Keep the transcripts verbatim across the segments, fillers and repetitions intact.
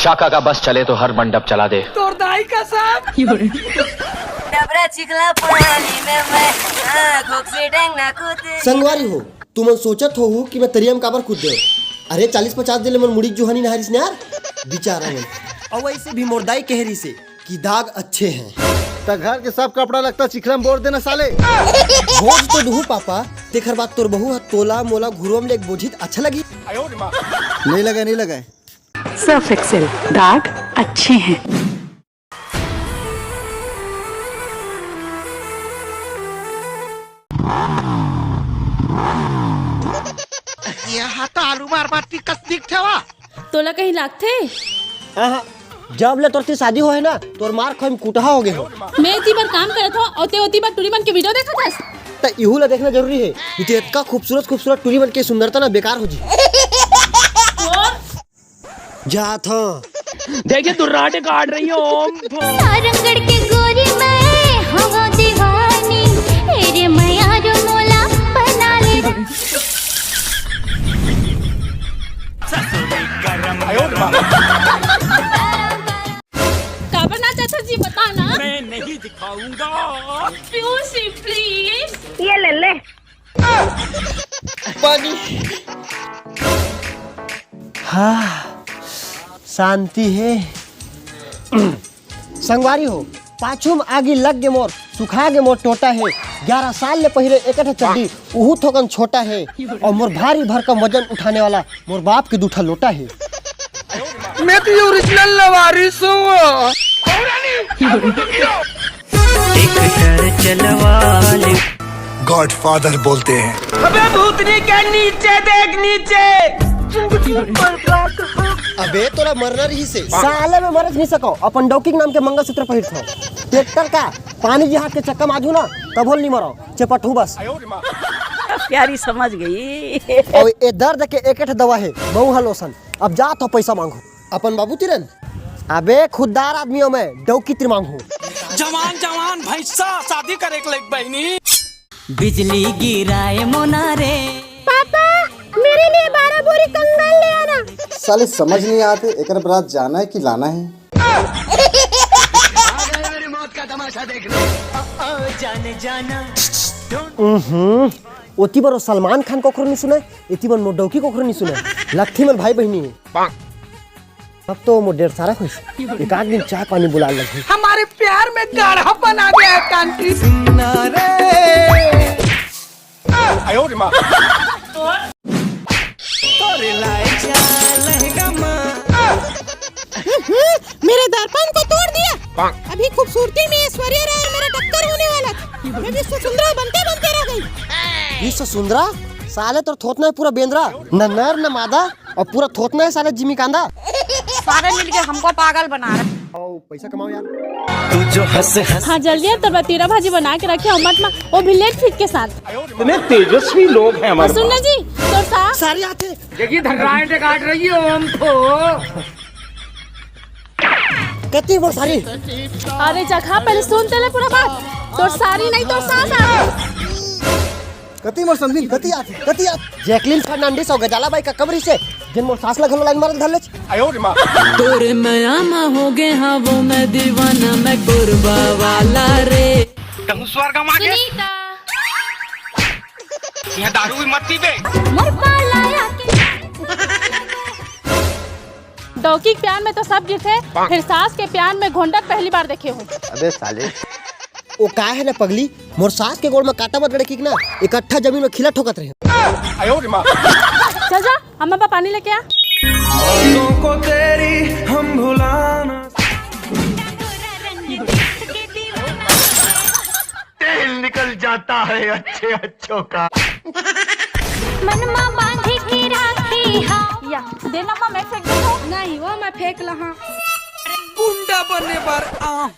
चाका का बस चले तो हर मंडप चला दे। तोर दाई का साथ। डबरा चिखला पानी में मैं, हाँ, घोकसी डेंग ना कूदे। संगवारी हो, तुमन सोचत होहू कि मैं तरिया म काबर कूद देव? अरे, चालीस पचास दिन ले मोर मुड़ी के जुहानी नहारिस न यार, बिचारा मन। अउ वैसे भी मोर दाई कहे रिहिसे कि दाग अच्छे हैं। त घर के सब कपड़ा लत्ता चिखला म बोर देना साले। बोझ तो दुहू पापा, तेखर बाद तोर बहू ह तोला मोला घुरुवा म ले बोझित अच्छा लगी। नहीं लगे, नहीं लगे। सर्फ एक्सेल, दाग अच्छे हैं। ये हा तो आलू मार मार टिकस दिखथे वा। तोला कहीं लागथे? आहा, जब ले तोर ती शादी होहे ना, तोर मार खोए म कुटहा हो गे हो। मैं एती बर काम करत हव, अउ ते ओती बर टूरी मन के वीडियो देखत हस। त इहू ला देखना जरूरी हे, नहीं तो इतका खूबसूरत खूबसूरत टूरी मन के सुंदरता ना बेकार हो जी। जात हव। देखिए दुर्राटे काट रही है ओम। सारंगढ़ के गोरी मैं हवा दीवानी, तेरे मयारो मोला बना ले। काबर नाचत हस जी, बता ना। मैं नहीं दिखाऊंगा। पीयूष जी, प्लीज। ये ले ले। पानी। हाँ, शांति हे। संगवारी हो, पाछू म आगी लग गे मोर, सुखा गे मोर टोटा हे। ग्यारह साल ले पहिरे एक ठा चड्डी, उहू थोकन छोटा हे। अउ मोर भारी भरकम वजन उठाने वाला मोर बाप के दू ठा लोटा हे। मैं तो ये ओरिजिनल लवारिस हूँ। एक टर चलवा ले। गॉडफादर बोलते हैं। अबे भूतनी के नीचे देख, नीचे। अबे तोला मरना रहिसे। साले मैं मरच नहीं सकव, अपन डौकी के नाम के मंगलसूत्र पहिरथव। ट्रैक्टर का पानी जिहाज के चक्का म आजू ना, तभो ल नहीं मरव, चेपटहू बस। प्यारी समझ गई। अउ ए दर्द के एक ठे दवा हे, मऊहा लोशन। अब जात हव पैसा मांगहू। अपन बाबू तिरन? अबे खुददार आदमी हव मैं, डौकी तिर मांगहू। जवान जवान भैंसा शादी करे के लायक बहिनी। बिजली गिराए मोना रे। पापा, मेरे लिए बारह बोरी कंगाल ले आना। साले समझ नहीं आते, एकर बरात जाना है कि लाना है? उहुं, ओती बर ओ सलमान खान कोखरो नहीं सुनाय, एती बर मोर डौकी कोखरो नहीं सुनाय। लट्ठी मन भाई बहिनी हे। अब तो मोर डेढ़ सारा खुश। एक आध दिन चाय पानी बुला लगही। हमारे प्यार में गाढ़ापन आ गया है कांटी। मेरे दर्पण को तोड़ दिया। अभी खूबसूरती में ऐश्वर्या राय मेरा टक्कर होने वाला था। मैं विश्व सुंदरा बनते बनते रह गई। विश्व सुंदरा? साले तोर थोथना हे पूरा बेंदरा, न नर न मादा। अउ पूरा थोथना हे साले जिमी कांदा। सारे मिलके हमको पागल बना रहे। आओ, पैसा कमाओ यार। तू जो हंस हंस हाँ, जल्दी आ, तोर बर तीरा भाजी बना के रखे हंव मठ म, वो भी लेट फीट के साथ। इतने तेजस्वी लोग हैं हमारे पास। सुन ना जी, तोर सास सारी आते। देखिए, धनराज ने काट रही है ओम को। कती मोर सारी? अरे जगह पहले सुन तेले पूरा बात। तोर सारी नहीं, तोर सास आ। कती मोर समधिन, कती आत, कती आत। जैकलिन फर्नांडिस अउ गजाला बाई का कब रिहिसे, जेन मोर सास ला घलो लाइन मारल धर लेच। तोरे मया म हो गे हां वो मैं दीवाना, मैं कोरबा वाला रे। कहूं स्वर्ग म आगे। सुनीता। यहां दारू भी मत पीबे। मोर पालाया के डौकी के प्यार में तो सब गिरथे, फेर सास के प्यार में घोंडा के पहली बार देखे हंव। अबे साले। ओ का हे ना पगली, मोर सास के गोड़ में कांटा मत गड़े किक ना, इकट्ठा जमीन में खिला ठोकत रहे। चल जा, अम्मा पा पानी लेके आ। बातों को तेरी हम भुलाना। तेल निकल जाता है अच्छे अच्छों का। मन मा बांधे के राखी हा। या, दे ना माँ, मैं फेंक देता हूँ। नहीं, वो मैं फेंक लहा। गुंडा बने बर आ।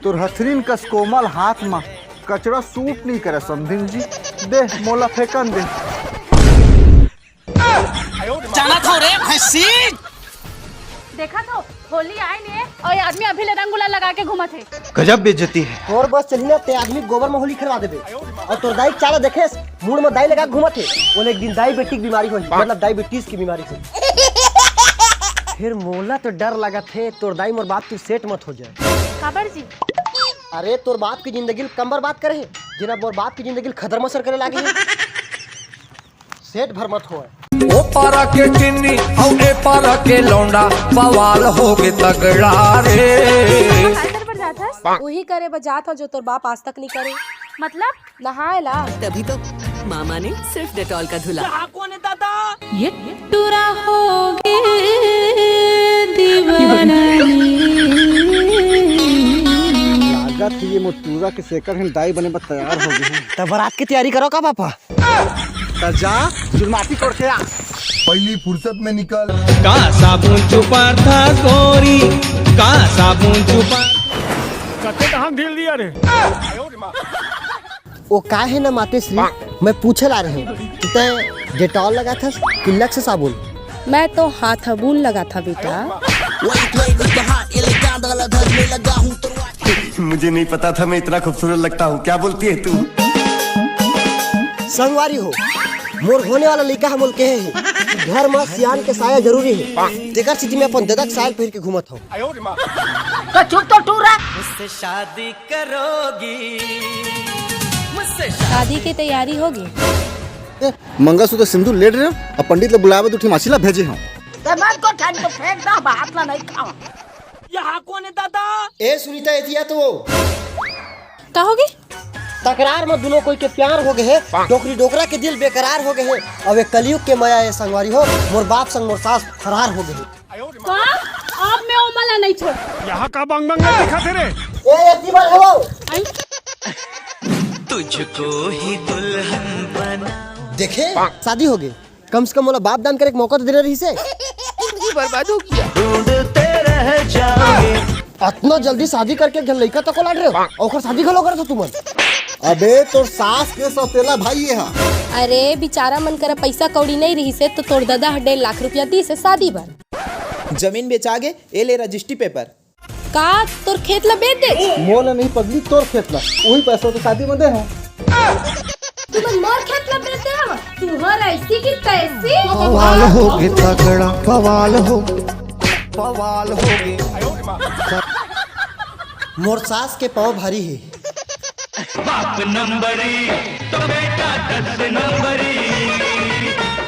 तोर हथरीन कस कोमल हाथ मा कचरा सूट नहीं करे समधिन जी। दे, मोला फेंकन दे। जाना था रे भैंसी। देखा तो, होली आए नहीं है और ये आदमी अभी ले रंग गुलाल लगा के घूमत है। गजब बेइज्जती है। और बस चली ना, ते आदमी गोबर में होली खेलवा देबे। और तोर दाई के चाला देखेस, मुड़ में दाई लगा के घूमत है। ओले एक दिन दाई बेटी की बीमारी होही, मतलब डायबिटीज की बीमारी होही। फिर मोला तो डर लगत हे, तोर दाई मोर बाप तू सेट मत हो जाए। काबर जी? अरे, तोर बाप की जिंदगी ल कम बर्बाद करे हे, जेन अब मोर बाप की जिंदगी ल खदर मसर करे लागे हे। सेट भर मत होए। ओ पारा के टिन्नी अउ ए पारा के लौंडा, बवाल होगे तगड़ा रे। काय करे बर जात हस? उही करे बर जात हंव जो तोर बाप आज तक नहीं करे। मतलब? नहाए ला। तभी तो मामा ने सिर्फ डेटॉल का धुला। ये टूरा होगे दीवाना। लागत हे ये मोर टूरा के second hand दाई बने बर तैयार होगे हे। त बरात के तैयारी करो का पापा? त जा, चुलमाटी कोड़ के आ। पहली फुर्सत में निकल। का साबुन चुपार था गोरी, का साबुन चुपार। कते कहाँ ढील दिया रे? ओ का हे ना मातेश्री, मैं पूछे ला रहे हूँ कि तैं डेटॉल लगाथस कि लक्स साबुन? मैं तो हाथाबुन लगाथा बेटा। मुझे नहीं पता था मैं इतना खूबसूरत लगता हूँ, क्या बोलती है तू? संगवारी हो, मोर होने वाला लइका ह मोल कहे हे, घर म सियान के साया जरूरी हे। तेकर सेती मैं अपन ददा के साया ल पहिर के घूमत हंव। तो चुप तो टूरा। शादी के तैयारी होगे? ए, मंगलसूत्र सिंदूर ले डरे हंव, अब पंडित ल बुलाए बर दू ठी मासी ला भेजे हंव। ते मत को ठन को फेंक दा, बात ला नहीं खाओ। ए सुनीता, एती आ तो। का होगे? तकरार म दुनों कोई के प्यार होगे हे, डोकरी डोकरा के दिल बेकरार होगे हे। अब ए कलयुग के मया ए संगवारी हो, मोर बाप संग मोर सास फरार होगे हे। का? अब मैं ओमन ला नहीं छोड़। यहाँ का बंग बंग दिखा थे रे? ए, एती बर हो। आई? देखे, शादी होगे, कम से कम मोला बाप दान करे के मौका तो देना रहिसे। जिंदगी बर्बाद हो गया। अतना जल्दी शादी करके एक झन लइका तको लाड रहे हो, ओकर शादी घलो करत हो तुमन। अबे तोर सास के सौतेला भाई ये हा। अरे बिचारा मन करा पइसा कौड़ी नहीं रहिसे तो तोर ददा ह डेढ़ लाख रुपया दिस हे शादी बर। जमीन बेचा गे, ए ले रजिस्ट्री पेपर। का तोर खेत ला बेच दे? मोर ला नहीं पगली, तोर खेत ला। उही पैसा तो शादी में दे हंव। तुमन मोर खेत ला बेच दे हव? तुहर ऐसी की तैसी। बवाल होगे तगड़ा, बवाल होगे, बवाल होगे। मोर सास के पाँव भारी हे। बाप नंबरी तो बेटा दस नंबरी,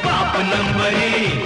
बाप नंबरी।